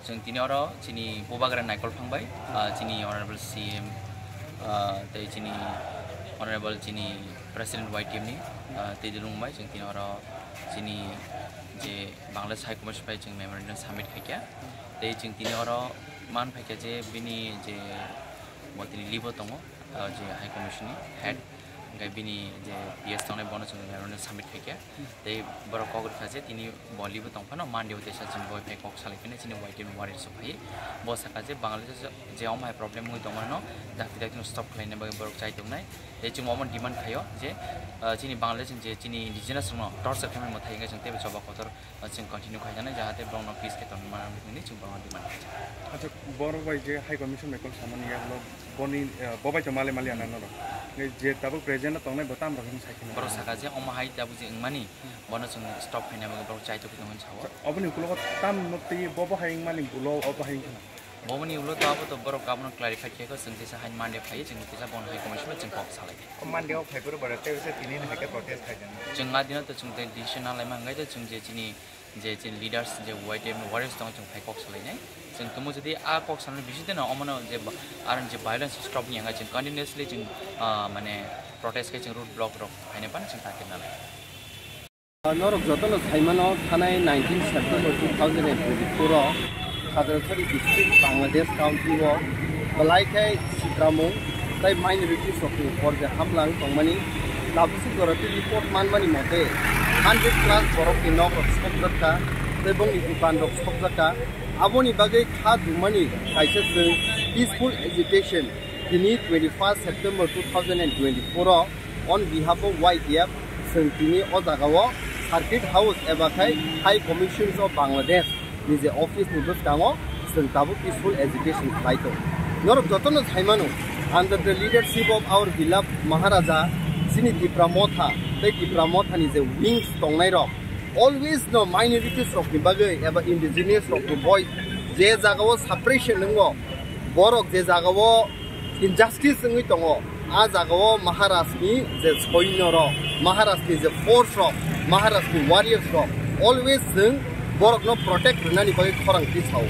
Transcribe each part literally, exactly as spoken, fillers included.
Chwng tini oro chini Bubagra Naikol Phang bai, ah, chini Honorable C M, ah, tei chini Honorable chini President Y T M ni, ah, tei dulung bai chwng tini oro chini je Bangladesh High Commission bai chwng memorandum submit khaikha. Tei chwng tini oro man phaikha je bini je bo tini leave o tongo, ah, je High Commission ni head, hwnkhe bini je P S tongnai bono chwng memorandum submit khaikha. Tei borok kok rwkha je tini bo leave o tongphano Monday o teisa chwng bo phai kok salai phino chini Y T M ni warriors rok phai. Bo sakha je Bangladesh je omo hai problem wngwi tongmano dakti dakti no stop khlaina bagwi borok chai tongnai. Tei chwng omo demand khaio je, ah, chini Bangladesh ni je chini indigenous rokno torture khlaimani mwthai hwnkhe chwng teibo choba kotor, ah, chwng continue khai janai, jahate borokno peace khe tongmani hwnwi chwng borokno demand khaijak. Acha, borok bai je High Commission bai kok samani yagulo boni, ah, bo bai to male male ananw rok. Nge je tabuk present o tongnai bo tam rok hwn sai kheno. Borok sakha je omo hai tabuk je wngmani, bono chwng stop khaina bagwi borok chai tongwi tongo hwn sao. Oboni ukulogo tam no twi bo bo hai wngmani ulo obo hai wngkha na. Bomoni ulo to abo to borok abono clarify khe ko, chwng teisa hai Monday phai, chwng teisa bono hai commission chwng kok salai. O Monday o phai phuru borok tei bisa tini ni hai khe protest khai jani. Chwng a dino to chwng tei decision na laima hwnkhai to chwng je chini, je chini leaders je Y T M warriors tongo chwng phai kok salai nai. Chwng tumo jodi a kok salai bisi dino omono je ba-, aron je violence stop ni hwnkhai chwng continuously chwng, ah, mane protest khai chwng road block rok khaina pan chwng target na lai. Norok jotono saimano, thanai nineteen September two thousand and twenty-four o Khadrachari district, Bangladesh country o belai khe sikramung tei minorities rokni upor je hamlang tongmani. Tabuk si jora tei report manmani mote hundred plus borokni nok rok sokjak kha tei bongni dukan rok sokjak kha. Aboni bagwi kha dumani kaisa chwng peaceful agitation tini twenty-first September two thousand and twenty-four o on behalf of Y T F, chwng tini o jaga o Circuit House eba khai High Commission of Bangladesh ni je office ni bwskango chwng tabuk peaceful agitation khlai tongo. Norok jotono saimano, under the leadership of our beloved Maharaja, chini Tipra Motha tei Tipra Motha ni je wings tongnai rok, always no minorities rok ni bagwi eba indigenous rok ni voice je jaga o suppression wngo, borok je jaga o injustice wngwi tongo, a jaga o Maharaj ni je soinyo rok, Maharaj ni je force rok, Maharaj ni warriors rok, always chwng borok no protect rwnani bagwi khorang twi sao.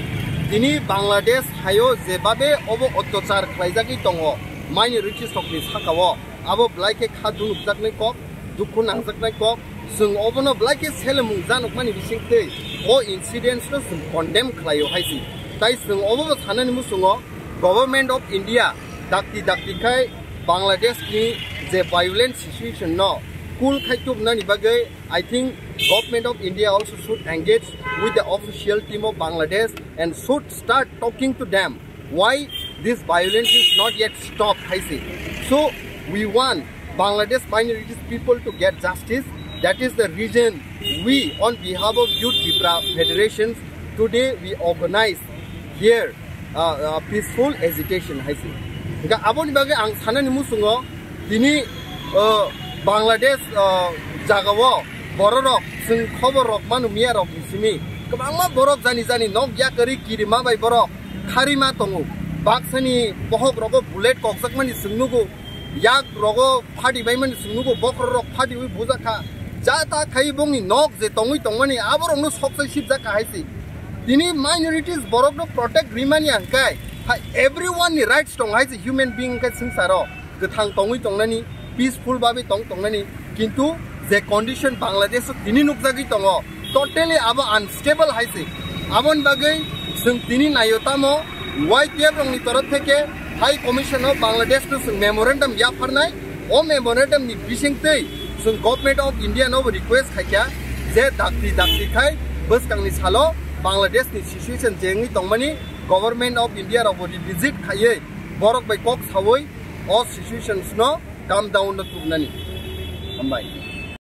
Tini Bangladesh hayo je babe obo otyachar khlaijagwi tongo, minorities rok ni saka o, abo belai khe kha dunukjaknai kok, dukhu nangjaknai kok. Chwng obono belai khe selemung janukmani bisingtwi o incidents no chwng condemn khlaio hai si. Tai chwng obo bo sanani muchungo Government of India dakti dakti khai Bangladesh ni je violent situation no cool khai tubunani bagwi, I think Government of India also should engage with the official team of Bangladesh and should start talking to them. Why this violence is not yet stopped, hai se. So we want Bangladesh minorities people to get justice. That is the reason we, on behalf of Youth Tipra Federations, today we organize here, uh, uh, peaceful agitation, hai se. Hingke aboni bagwi ang sanani muchungo, tini, uh, Bangladesh, uh, jagao bororok chwng khobor rok manu miya rok ni simi kwbangma borok jani jani nok yakarwi kirima bai borok kharima tongo. Baksani bohok rogo bullet kokjakmani chwng nugo, yak rogo phadi baimani chwng nugo, bokhorok phadiwi bujakha. Jata khai bongni nok je tongwi tongmani aborokno soksai sibjakha hai se. Tini minorities borokno protect rimani hwnkhe, ha, everyone ni rights tong hai se, human being hwnkhe swngcharo kwthang tongwi tongnani, peaceful babe tong tongnani, kintu je condition Bangladesh o tini nukjagwi tongo, totally abo unstable hai se. Aboni bagwi chwng tini naio tamo Y T F rokni torof theke High Commission of Bangladesh no chwng memorandum yapharnai, o memorandum ni bisingtwi chwng Government of India no bo request khaikha je dakti dakti khai bwskangni salo Bangladesh ni situation je wngwi tongmani Government of India rok bo revisit khaiwi borok bai kok sawi o situations no calm down no tubunani. Hambai.